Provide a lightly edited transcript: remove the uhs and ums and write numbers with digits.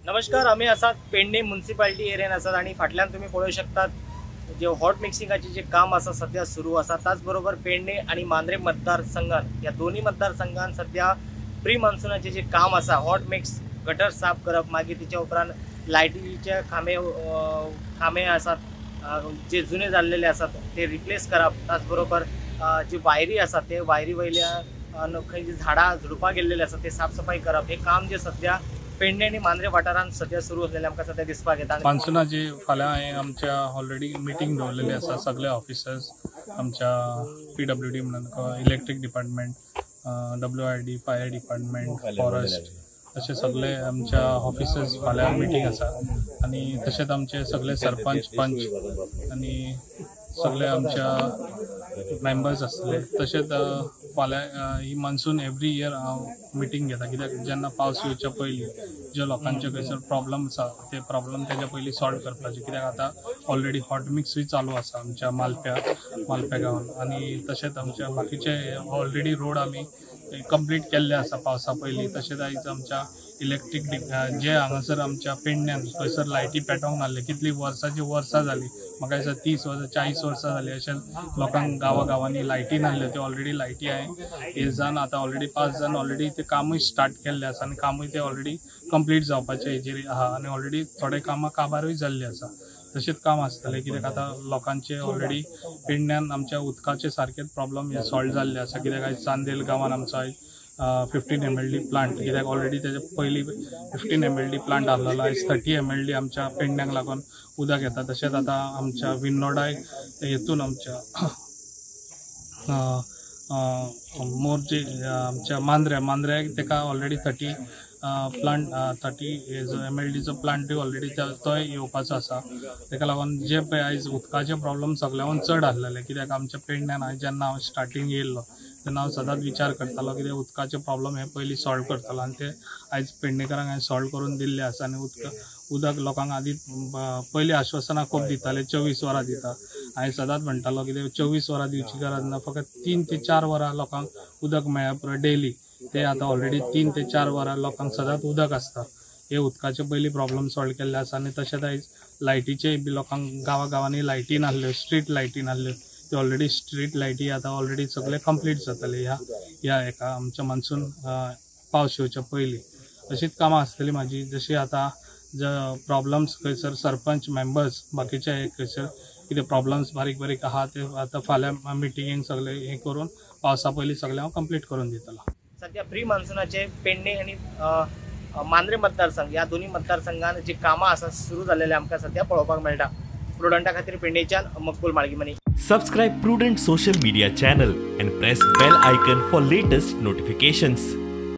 नमस्कार, आमी आसात पेडणे म्युनिसिपालिटी एरियान आसात आनी फाटल्यान तुमी पळोवंक शकतात जे हॉट मिक्सिंगाचे जे काम आसा सध्या सुरू आसा. त्याच बरोबर पेडणे आनी मांद्रे मतदारसंघान ह्या दोन्ही मतदारसंघान सध्या प्री मान्सूनाचे जे काम आसा हॉट मिक्स गटर साफ करप, मागीर तिच्या उपरांत लायटीचे खांबे खांबे आसात जे जुने जाल्लेले आसात ते रिप्लेस करप, त्याच बरोबर जी वायरी आसात ते वायरी वयल्या खंय जी झाडां झुडपां गेल्लेली आसात ते साफसफाई करप, हे काम जे सध्या पेडणे आनी मांद्रे वाठारांत सध्या सुरू असलेले आमकां सध्या दिसपाक येता. मान्सूनाची फाल्यां हांवें आमच्या ऑलरेडी मिटींग दवरलेली आसा. सगळे ऑफिसर्स आमच्या PWD म्हणून electric department, WID, fire department, forest अशे सगळे आमच्या ऑफिसर्स फाल्यां मिटींग आसा. आनी तशेंच आमचे सगळे सरपंच, पंच आनी सगळे आमच्या मेंबर्स आसतले. तशेंच फाल्यां ही मान्सून एवरी इयर हांव मिटींग घेता, कित्याक जेन्ना पावस येवच्या पयलीं जे लोकांचे खंयसर प्रॉब्लम आसा ते प्रॉब्लम तेच्या पयलीं सॉल्व करपाचे, कित्याक आतां ऑलरेडी हॉट मिक्सूय चालू आसा आमच्या मालप्या गांवान. आनी तशेंच आमच्या बाकीचे ऑलरेडी रोड आमी कंप्लीट केल्ले आसा पावसा पयलीं. तशेंच आयज आमच्या इलेक्ट्रीक जे हांगासर आमच्या पेडण्यान खंयसर लायटी पेटोवंक नासले, कितली वर्साची वर्सां जाली, म्हाका दिसता 30 वर्सां 40 वर्सां जाली अशें लोकांक गांवा गांवांनी लायटी नासल्यो, त्यो ऑलरेडी लायटी हांवें हे जावन आतां ऑलरेडी 5 जावन ऑलरेडी ते कामूय स्टार्ट केल्लें आसा आनी कामूय ते ऑलरेडी कंप्लीट जावपाचे हेजेर आहा आनी ऑलरेडी थोडे कामां काबारूय जाल्लीं आसा. तशेंच काम आसतलें, कित्याक आतां लोकांचे ऑलरेडी पेडण्यान आमच्या उदकाचे सारकेच प्रॉब्लम हे सॉल्व जाल्ले आसा. कित्याक आयज चांदेल गांवान आमचो आयज 15 MLD plant, कित्याक ऑलरेडी तेजे पयलीं 15 MLD plant आहलेलो, आयज 30 MLD आमच्या पेडण्याक लागून उदक येता. तशेंच आतां आमच्या विन्नोडाय हेतून आमच्या मोरजे आमच्या मांद्र्याक तेका ऑलरेडी 30 प्लांट 30 MLDचो प्लांटूय ऑलरेडी तोय येवपाचो आसा. तेका लागून जे पळय आयज उदकाचे प्रॉब्लम सगळ्याहून चड आसलेले, कित्याक आमच्या पेडण्यान हांवें जेन्ना हांव स्टार्टींग येयल्लो तेन्ना हांव सदांच विचार करतालो कित्याक उदकाचे प्रॉब्लम हे पयलीं सॉल्व करतालो आनी ते आयज पेडणेकारांक हांवें सॉल्व करून दिल्ले आसा. आनी उदक लोकांक आदी पयलीं आश्वासनां खूब दिताले, 24 वरां दिता. हांवें सदांच म्हणटालो कित्याक 24 वरां दिवची गरज ना, फकत 3 ते 4 वरां लोकांक उदक मेळ्ळ्या पुरो डेली. ते आतां ऑलरेडी 3 ते 4 वरां लोकांक सदांच उदक आसता. हे उदकाचे पयलीं प्रॉब्लम सॉल्व केल्ले आसा. आनी तशेंच आयज लायटीचे बी लोकांक गांवा गांवांनी लायटी नासल्यो, स्ट्रीट लायटी नासल्यो, त्यो ऑलरेडी स्ट्रीट लायटी आतां ऑलरेडी सगळे कंप्लीट जातले ह्या ह्या एका आमच्या मान्सून पावस येवच्या पयलीं. अशीच कामां आसतली म्हाजी. जशी आतां जे प्रॉब्लम्स खंयसर सरपंच मेंबर्स बाकीचे खंयसर कितें प्रॉब्लम्स बारीक बारीक आहा ते आतां फाल्यां मिटिंगेक सगळे हें करून पावसा पयलीं सगळें हांव कंप्लीट करून दितलो. सध्या प्री मान्सूनाचे पेडणे आनी मांद्रे मतदारसंघ ह्या दोन्ही मतदारसंघान जी कामां आसा सुरू जाल्लेली आमकां सध्या पळोवपाक मेळटा. प्रुडंटा खातीर पेडणेच्यान Maqbool Malgimani. Subscribe Prudent social media channel and press bell icon for latest notifications.